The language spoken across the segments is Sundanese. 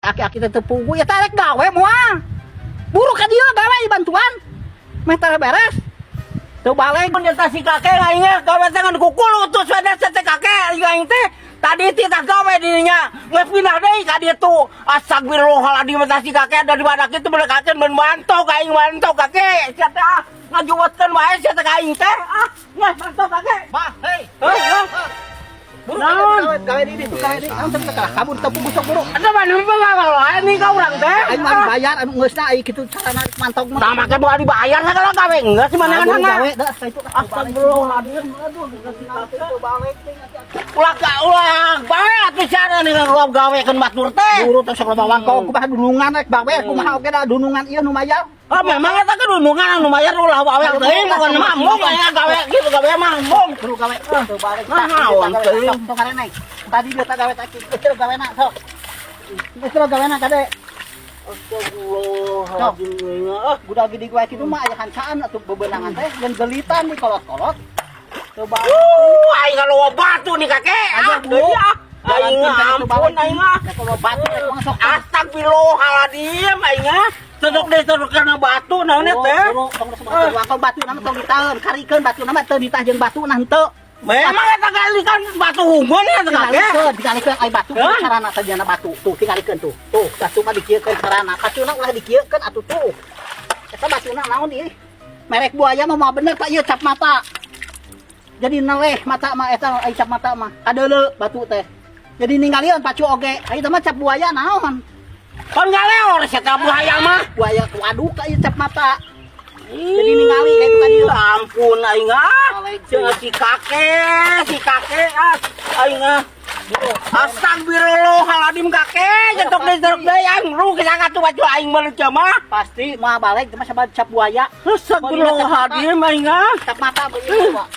Aki-aki teh teu puguh ya rek gawe moal. Buru ka dieu gawe bantuan. Meh tara beres. Teu balik. Mun eta si kakek aing gawe teh ngan kukulutus we teh kakek aing teh. Tadi titah gawe dirinya geus pindah deui ka ditu. Astagfirullahaladzim, eta si kakek daripada kitu bener ben mantok aing, mantok kakek. Sia teh ah ngajuwetkeun wae sia teh ka aing teh. Ah, geus mantok kakek. Bah, hei. Heuh, heuh. Buru Naon? gawe gawe di ditu gawe di. Naon teh kalah kabur teu puguh, sok buru. Eta mah nu wae nih ka urang teh. Aing mah dibayar anu geusna ai kitu carana mantog mah. Tah make moal dibayar sagala gawe geus Buru manehna. gawe dah itu. Astagfirullahaladzim, aduh. Teu balik teh. Ulah ka ulah bae atuh cara nih gawekeun batur teh. Buru teh sok loba wangkong kumaha dunungan rek bawe kumaha oge da dunungan ieu nu mayar. Ah, memang eta ke dunungan anu mayar ulah wawe teuing bukan mah mung aya gawe kitu gawe mah mung. Buru gawe teu balik. Nah, naon teuing. Sok sok naik. Tadi dia tak gawe tak kitu gawena sok. Geus gawena kade. Astagfirullahaladzim. Ah, Budak gede wae kitu mah aya hancaan atuh bebenangan teh geun gelitan di kolot-kolot. Teu balik. Aing loba batu nih kakek. Ah, deui ah. Aing ampun aing ah. Kalau batu rek mah sok. Astagfirullahaladzim aing ah. Cocok deh cocok karena batu naon teh. Buru, tong geus wangkong batu nama tong ditaeun, karikeun batu nama teu ditah jeung batu nah henteu. Memang eta kali kan batu unggul ya teh kakek. Tingalikeun, tingalikeun ai batu Hah? Sarana sajana batu. Tuh tingalikeun tuh. Tuh, batu mah dikieukeun sarana. Batuna ulah dikieukeun atuh tuh. Eta batuna naon ieu? Merek buaya mah moal bener Pak ieu cap mata. Jadi neleh mata mah eta ai cap mata mah. Kadeuleu batu teh. Jadi ningalieun pacu oge. Ai eta mah cap buaya naon? Kon galeor sia buaya mah. Buaya waduk ieu cap mata. Jadi ningali kayak itu tadi. Ampun aing ah. Cenah si kakek ah. Aing ah. Astagfirullahaladzim kakek, nyetok deui jeruk deui aing rugi sangat tuh baju aing mah mah. Pasti mau balik cuma sama cap buaya. Astagfirullahaladzim aing ah. Cap mata begitu, Pak.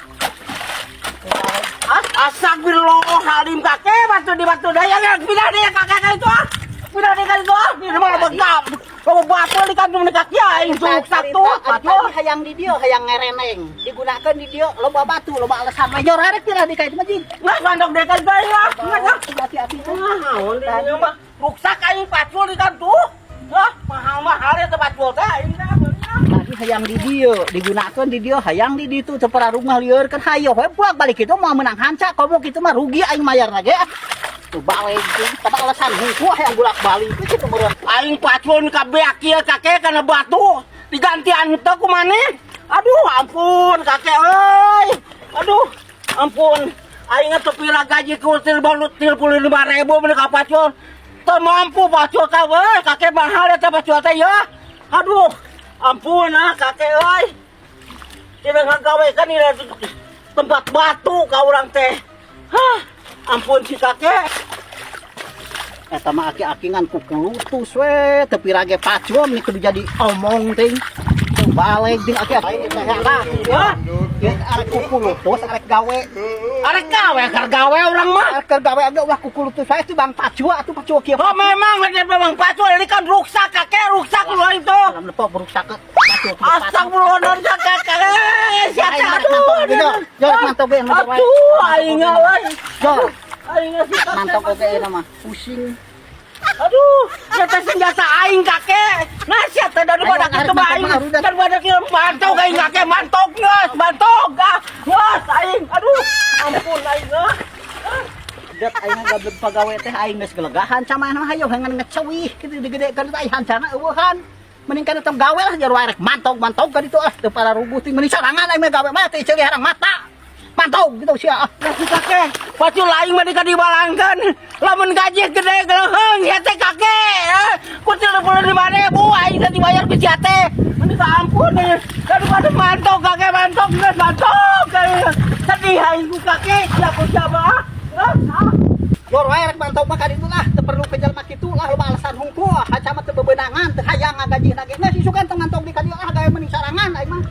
Astagfirullahaladzim kakek, batu di batu deui aing pindah deui kakek ka itu ah. Pindah deui ka itu ah. Di rumah bekam. Loba batu di kantung di kaki aing suksak tuh. Tadi hayang di dieu hayang ngereneng. Digunakan di dieu loba batu, loba alasan. Major arek tidak di kait majing. Nggak mandok deui ka itu aing ah. Nggak ah. Hati-hati. Ah, naon di dieu mah. Ruksak aing pacul di kantung. Hah, mahal-mahal ya tempat pacul teh aing teh. Tadi hayang di dieu, digunakan di dieu hayang di ditu teu rumah lieur kan hayo we buak balik itu mau menang hanca komo kitu mah rugi aing mayarna ge. Tuh balik tuh pada alasan hungkul hayang bolak-balik kitu meureun. Aing pacul ka beak ieu kakek kana batu digantian teu ku maneh. Aduh, ampun kakek euy. Aduh, ampun. Aing teu pira gaji ku 35.000 mun ka pacul. Teu mampu pacul ka euy, kakek mahal eta pacul teh ya. Aduh, ampun ah kakek euy. Tidak ngagawe kan ini tempat batu ka urang teh. Hah, ampun si kakek. Eta mah aki-aki ngan kukulutus we teu pirage pacul nih kudu jadi omong ting. Tuh balik ting aki-aki teh lah. Hah? Ya arek kukulutus arek gawe. Arek gawe keur gawe urang mah. Arek keur gawe agak ulah kukulutus wae tuh bang pacua atuh pacua kieu. Oh memang memang pacul ini kan ruksak kakek, rusak lu itu. Dalam lepok beruksak ke pacua. Astagfirullahaladzim kakek, siapa aduh. Jor, jor mantok ge mantok wae. Aduh, aing euy. Jor, Aing si kakek. Mantok oge ieu mah. Pusing. Aduh, siapa senjata aing kakek. Nah, siapa daripada Ayo, kitu mah aing. arek mantok mah, Daripada kieu mantok aing kakek, mantok geus, mantok ah. Geus aing. Aduh, ampun aing ah. Det aing gablek pagawe teh aing geus gelegahan sama mah hayo ngan ngecewih kitu digedekeun teh hancana eueuhan. Mending kana tong gawe lah jaro arek mantog-mantog ka ditu ah teu pararuguh ting mending sorangan aing mah gawe mah teh ceuli harang mata. Mantog gitu sia ah. Nah, si kakek, pacul aing mah dika dibalangkeun. Lamun gaji gede geleuheung ya teh kakek. Eh, ku 35.000 aing teh dibayar ku sia teh. Mending ka ampun eh. Daripada mantog kakek, mantog geus mantog. Sedih aing ku kakek, siapa siapa ah. Ah, ah. Jor wae rek mantog mah ka ditu lah teu perlu ke jelema kitu lah loba alasan hungkul haca mah teu bebenangan teu hayang ngagajihna ge geus isukan tong mantog di ka dieu ah gawe mending sorangan aing mah.